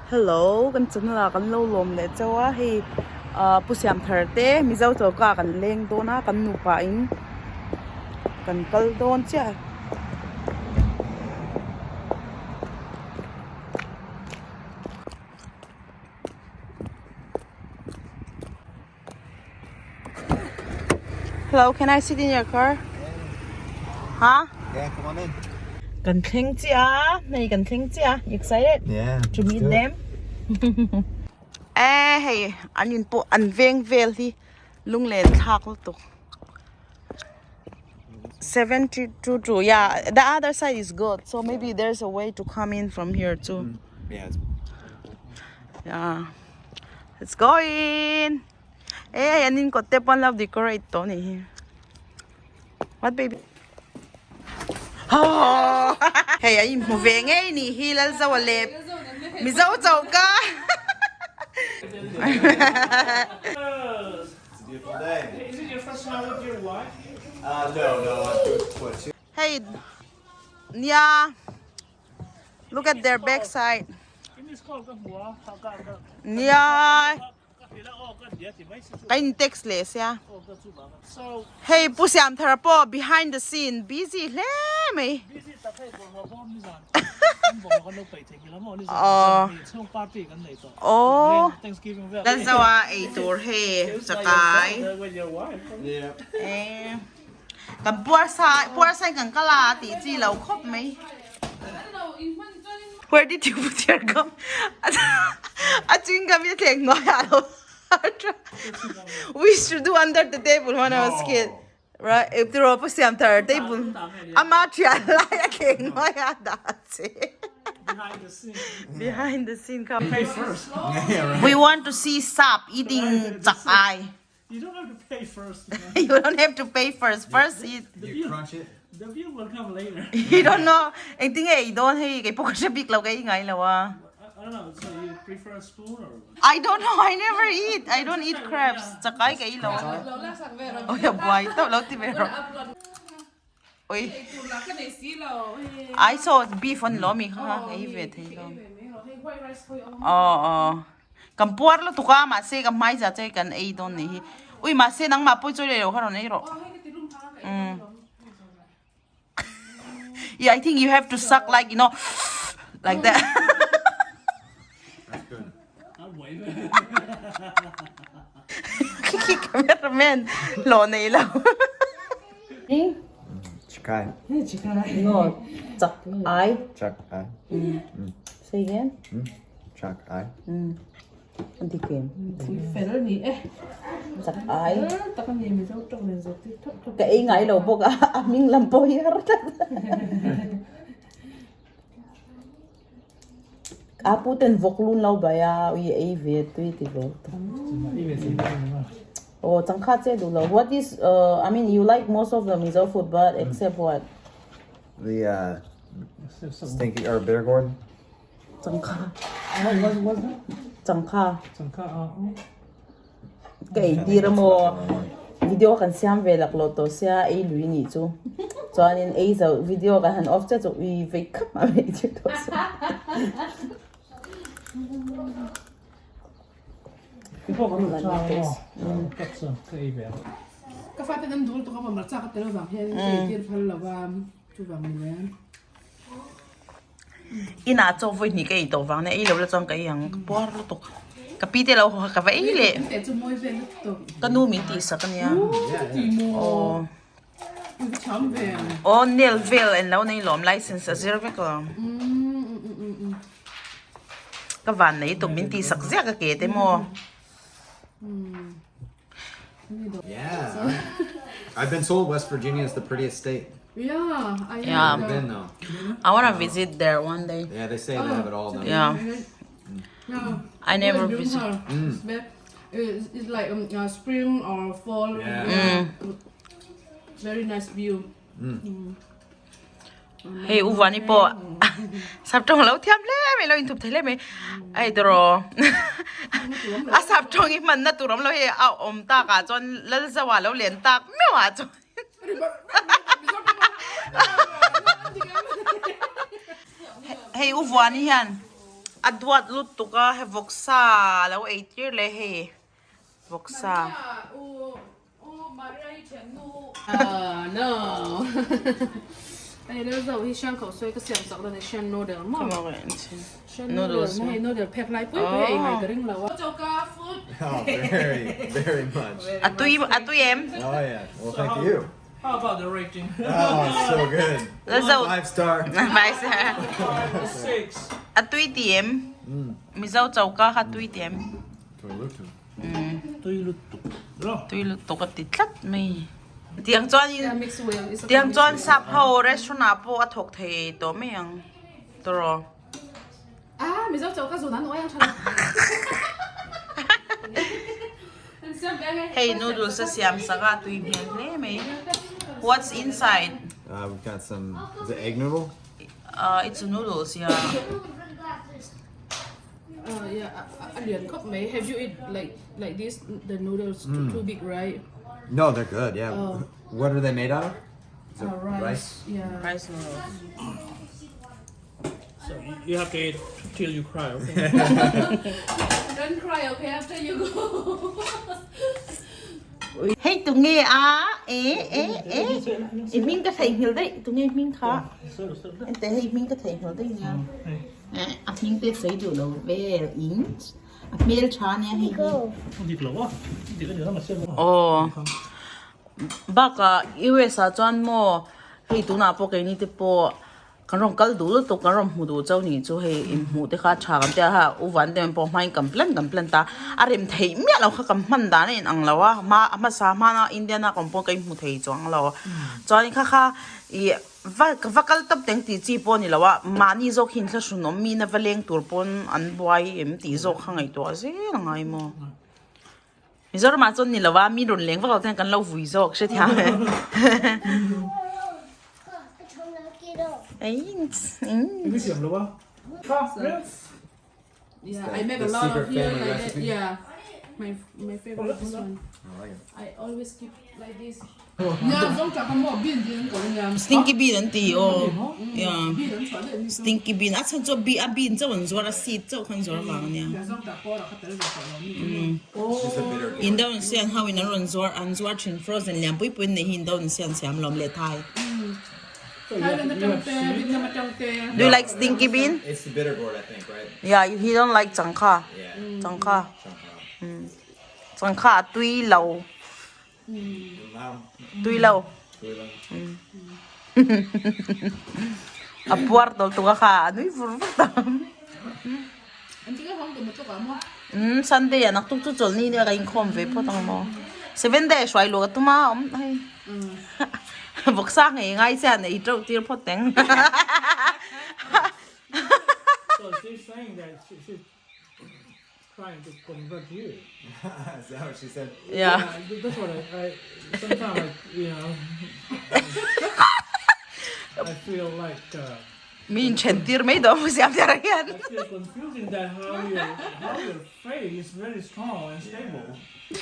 Hello kan channel ah kan lo lawm leh chauh a hei ah pu siam thar te mizo choka kan leng dawn a kan nupa in kan kal dawn chiah. Hello, can I sit in your car? Huh? Yeah, come on in. Kan thleng chiah a, hei kan thleng chiah a. You excited? Yeah. To meet them? Eh, hei, an in pawh an veng vel hi lunglen thlak lutuk. 72 yeah, the other side is good. So maybe there's a way to come in from here too. Mm. Yeah. It's... Yeah. Let's go in. Eh, hei an in kawt te pawh an lo decorate tawh a nih hi. What baby? Haww hei an inhmu ve ngei nih hi Lalzoa leh Mizo choka. Hei nia look at their back side. Nia Ka in text leh sia. Hei Pu Siamthara pawh behind the scene busy hle mai. Aw. Aw. Kan zo a ei tur hei chakai. Eh. Kan puar sa puar sa in kan kal a tih chi lo khawp mai. Where did you put your gum? A chewing gum hi a thleng hnuai ah lo We should do under the table when I was kid. Right? If the rope siam thar table ama thian lai a thleng hnuai ah dah a che. Behind the scene. Behind the scene kha. Pay first. We want to see sap eating chakai. You don't have to pay first. You don't have to pay first. First eat. You crunch it. The bill will come later. You don't know. Engtin nge ei dawn hei kei pawh ka hre bik lo ka ei ngai lo a. I don't know. So you prefer a spoon or what? I don't know. I never eat. I don't eat crabs. Chakai ka ei lo. Oi a buai tawh lo ti ve rawh. Oi. I saw beef an lo mi kha ei ve thei lo. Aw aw. Kan puar lutuk a mahse ka hmai za che kan ei dawn ni hi. Ui mahse nangmah pawh chawi leh lo kha rawn ei rawh. Umm. Yeah, I think you have to suck like you know like that. That's good. Khi cameraman hlawh nei lo. Chakai. No, chak ai. Chak ai. Say again. Chak ai. An ti kem. Fel a ni e. Chak ai. Fel tak a ni Mizo tawng nen zawh tir thap thap. Ka ei ngai lo bawk a, a hming lam pawh hi har tlat. A pu ten vawk lun lo bai a, ui ei ve tui ti ve. Oh, changkha che duh lo. What is uh, I mean you like most of the Mizo food but except what? The uh, stinky or bitter gourd. Changkha. What was that? Changkha. Changkha ah. Ka ei tir a maw? Video kan siam ve lak lo tawh sia ei lui nih chu. Chuanin ei zo video kan han off chiah chu ui vei khap a vei tir tawh sia. Ka fate an dul tuk a maw marcha ka tel avang hian ka ei tir phal lo va chuvang ni mai a. Inah chaw vawi hnih ka ei tawh vang nia ei lo la chuan ka ei ang ka puar lutuk ka pi te lo haw kha ka va ei leh ka nu min tih sak ania aw aw nail vel en lo nei lawm license a zir vek lo ka van nei tuk min tih sak ziah ka ke te maw. Yeah. I've been told West Virginia is the prettiest state. Yeah, I Yeah. Never been though. I wanna visit there one day. Yeah, they say they have it all though. Yeah. Yeah. I never visit. Mm. It's, it's like um, uh, spring or fall. Yeah. Mm. Very nice view. Hei u Vani pawh sap tawng lo thiam hle mai lo inthup thei hle mai hei tawh a sap tawng hi hmanna tur awm lo hei a awm tak ah chuan Lalzoa lo len tak meuh ah chuan hei u Vani hian. A duat lutuk a he vawksa a lo ei tir leh hei vawksa. A tui a tui em? How about the rating? Oh, so good. Zo. Five star. Five star. Five, six. A tui ti em? Mizo choka kha tui ti em? Tui lutuk. Tui lutuk. Tui lutuk a ti tlat mai. Tiang chuan in tiang chuan sap ho restaurant ah pawh a thawk thei tawh mai ang tawraw. Ah, Mizo choka zun an uai ang tha lo. Hei noodles a siam sak a tui hmel hle mai. What's inside? Uh, we've got some, is it egg noodle? Uh, it's a noodles, yeah. Yeah, a lian khawp mai. Have you eat like like this the noodles too, too big, right? No, they're good. Yeah. Oh. What are they made out of? Is it Rice. rice? Yeah. Rice noodles. So you have to eat till you cry, okay? Don't cry, okay? After you go. Hei tunge a e e e i hming ka theihnghilh daih tunge hming kha ente hei hming ka theihnghilh daih nia a hming te sawi duh lo vel in a hmel tha ania hei hi aw bakah US ah chuan maw hei tunah pawh keini te pawh Kan rawn kal duh lutuk, kan rawn hmu duh chauh ni chu hei inhmuh te kha tha kan tia ha, U Van te pawh hmain kan plan kan plan ta, a rem theih miah lo kha kan hman dan a inang lo a, hma a hmasa hmana Indiana ka awm pawh ka inhmu thei chuang lo, chuanin kha kha ih va va kal tawp teng tih chi pawh a ni lo a, mahni zawk hi inthlahrun awm mi na va leng tur pawn an buai em tih zawk kha ngaihtuah zel a ngai maw. Mizoramah chuan ni lo a, mi rawn leng vak lo ten kan lo vui zawk hrethiam e. Yeah, I make a lot of here like that. Yeah. My my favorite this one. I always keep like this. Stinky bean an ti aw. Yeah. Stinky bean a chhan chu a bean chauh an zuar a seed chauh khan zuar vang ania. Indonesian ho in an rawn zuar an zuar thin frozen lian pui pui an nei hi Indonesian siam lawm leh thai. Do you like stinky bean? It's the bitter gourd, I think, right? Yeah, he don't like changkha. Changkha. Changkha a tui lo. Tui lo. A puar tawlh tuk a kha a nui vur vur ta. Sunday ah naktuk cu chawlh ni nia ka inkhawm ve phawt ang maw. Seven day hruai luh ka tum a awm hei. Vawksa ngei ngai chiah nei teuh tir phawt teng. So she's saying that she's trying to convert you. Is that what she said? Yeah. Yeah, that's what I, I sometimes I, you know, I feel like uh, Mi in then tir mai dawn maw siam tir ah hian. I feel confusing that how your how your faith is very strong and stable. So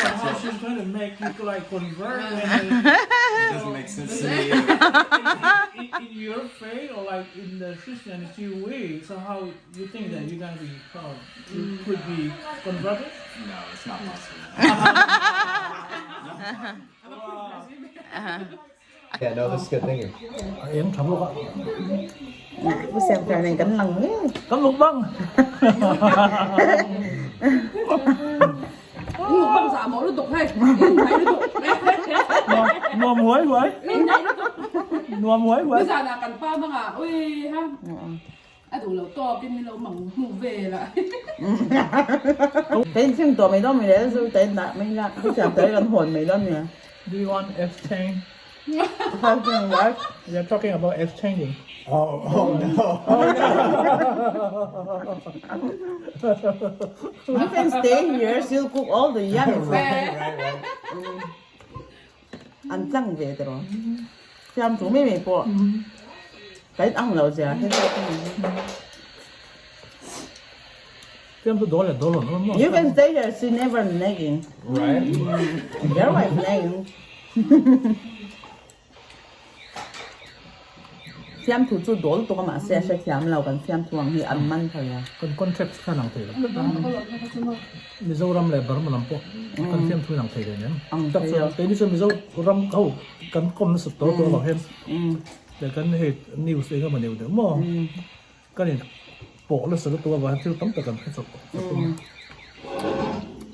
how she's going to make you like convert and It doesn't make sense to me either. in, in your faith or like in the Christianity way, somehow you think that you're gonna be uh, you could be converted? No, it's not possible. Yeah, no, this is good. Thank you. Em thấm luôn ạ. Pu siam tir nei kan lang ngei. Kan luk bang. Bang dạ mỏ nó tục hay. Thấy nó tục. Nuam huai huai. Nuam huai huai. Bây giờ là cần pa bang à. Ui ha. A duh lo tawk in min lo mang hmuh ve lah. Tein thing tuah mai dawn mi le zu tein dah mai la pu siam tir kan hawn mai dawn mi. Do you want exchange? Husband and wife. We are talking about exchanging. Oh, oh no. You can stay here, she'll cook all the yummy food. Right, right, right. An tlang ve tiraw. Siam chu mai mai pawh kan ang lo zia he Siam chu dawl leh dawl lo maw. You can stay here, she never nagging. Right? Your wife nagging. Fiamthu chu dawl tuk a mahse a hrethiam lo kan fiamthu ang hi an man thei a. Kan contract khan ang thei lo. Mizoram leh Burma lam pawh kan fiamthu in ang thei ve nen. Tak chuan keini chuan Mizo ram ho kan kawm nasat tawh tawh avang hian leh kan hei news eng emaw neuh deuh maw kan in pawh nasa lutuk avang hian thil tam tak kan hre chawp chawp a.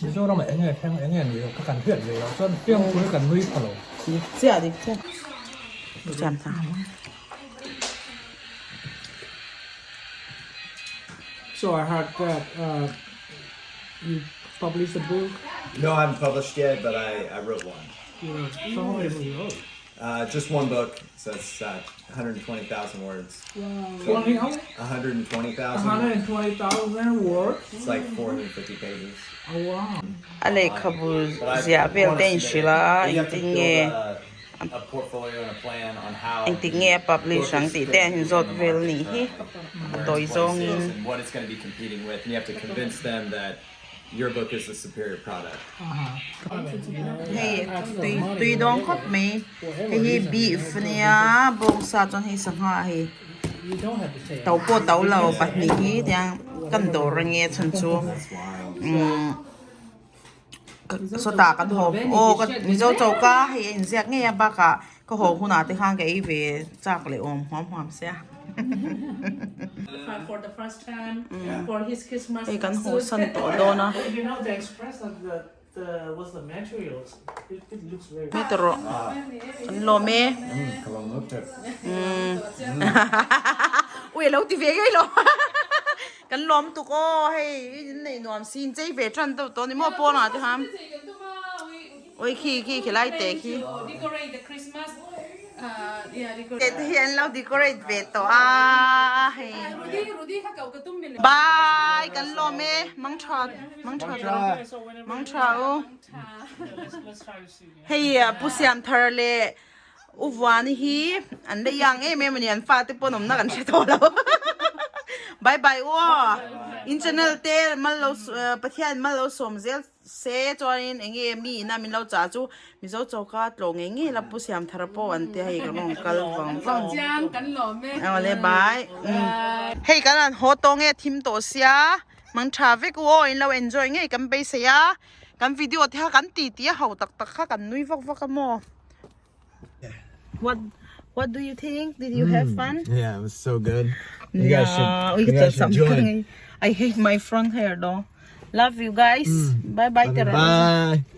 Mizoram ah eng nge thleng eng nge ni lo kha kan hriat ve loh chuan fiamthu hi kan nui pha lo. Dik chiah dik chiah. So I heard that uh, you published a book. No, I haven't published yet, but I, I wrote one. You wrote, so how many books you wrote? Uh, just one book, so it's uh, 120,000 words. Wow. So, Only how many? 120,000. 120,000 words. It's like 450 pages. Oh wow. A lehkhabu But I ziah vel wanna te in submit hrilh a it. You have to engtin build nge a, a portfolio and a plan on how engtin nge a publish ang tih te an inzawt vel nih hi a where tawi its place zawngin. is and what it's going to be competing with, and you have to convince them that your book is the superior product. Hei tui tui dawn khawp mai hei hi beef ania bawngsa chuan hei sangha hei to pawh to lo pahnih hi tiang kan dawr ange a chhan chu umm sawtah kan haw aw ka mizo choka hei a inziak ngei a bakah ka haw hunah te khan ka ei ve chak leh awm huam huam sia. Hei kan haw san tawh dawn a. Mi ta rawh kan lawm e. Ui a lo ti ve ngei lo. Kan lawm tuk aw hei in nei nuam si in chei ve tan deuh tawh a ni maw pawnah te khan. Ui khi khi khilai te khi. Te hi an lo decorate ve tawh a hei. Bye kan lawm e mang tha mang tha ta mang tha u. Hei Pu Siamthar leh U Vuani hi an la iang em em a ni an fate pawn awmna kan hre tawh lo. Bye bye u aw. In channel te mal lo Pathian mal lo sawm zel Se chuanin eng nge mi ina min lo chah chu Mizo choka tlawh ngei ngei la Pu Siamthara pawh an tia hei kan rawn kal vang vang. Awle bye. Hei kan han haw tawh nge thim tawh sia mang tha vek u aw in lo enjoy ngei kan beisei a kan video te kha kan ti ti a ho tak tak kha kan nui vak vak a maw. What what do you think? Did you have fun? Yeah, it was so good. You guys should, you guys should join. I hate my front hair though. Love you guys. Bye bye. Bye.